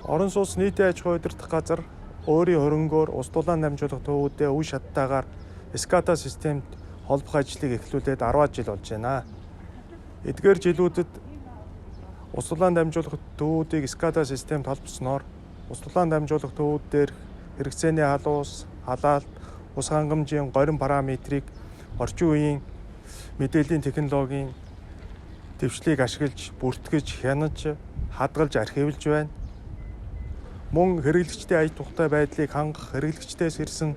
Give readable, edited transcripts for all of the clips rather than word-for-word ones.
Орон сууц нийтийн аж ахуй удирдах газар өөрийн хөрөнгөөр ус дулаан дамжуулах төвүүдээ үе шаттайгаар SCADA системд холбох ажлыг эхлүүлээд 10 жил болж байна. Эдгээр жилүүдэд ус дулаан дамжуулах төвүүдийг SCADA системд холбосноор ус дулаан дамжуулах төвүүд дээрх хэрэгцээний халуус, халаалт, ус хангамжийн горим параметрийг орчин үеийн мэдээллийн технологийн дэвшлийг ашиглаж, бүртгэж, хянаж, хадгалж, архивлж байна. Мөн хэрэглэгчдийн аяг тухтай байдлыг хангах, хэрэглэгчдээс ирсэн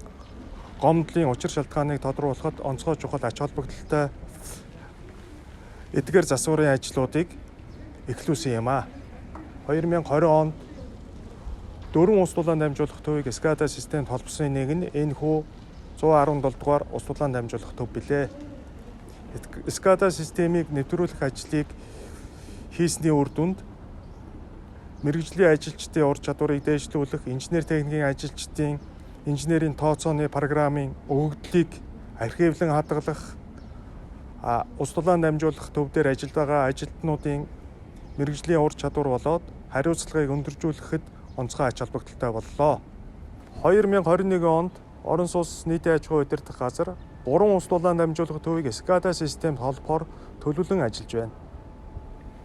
гомдлын учир шалтгааныг тодруулахад онцгой чухал ач холбогдолтой эдгээр засварын ажлуудыг эхлүүлсэн юм аа. 2020 онд дөрвөн ус дулаан дамжуулах төвийг SCADA системд холбосон нэг нь энэхүү 117 дугаар ус дулаан дамжуулах төв билээ. SCADA системийг нэвтрүүлэх ажлыг хийсний үр дүнд мэргэжлийн ажилчдын ур чадварыг дээшлүүлэх, инженер техникийн ажилчдын инженерийн тооцооны программын өгөгдлийг архивлан хадгалах, ус дулаан дамжуулах төв дээр ажиллаж байгаа ажилтнуудын мэргэжлийн ур чадвар болоод хариуцлагыг өндөржүүлэхэд онцгой ач холбогдолтой боллоо. 2021 онд Орон сууц нийтийн аж ахуй удирдах газар 3 ус дулаан дамжуулах төвийг SCADA системд холбохоор төлөвлөн ажиллаж байна.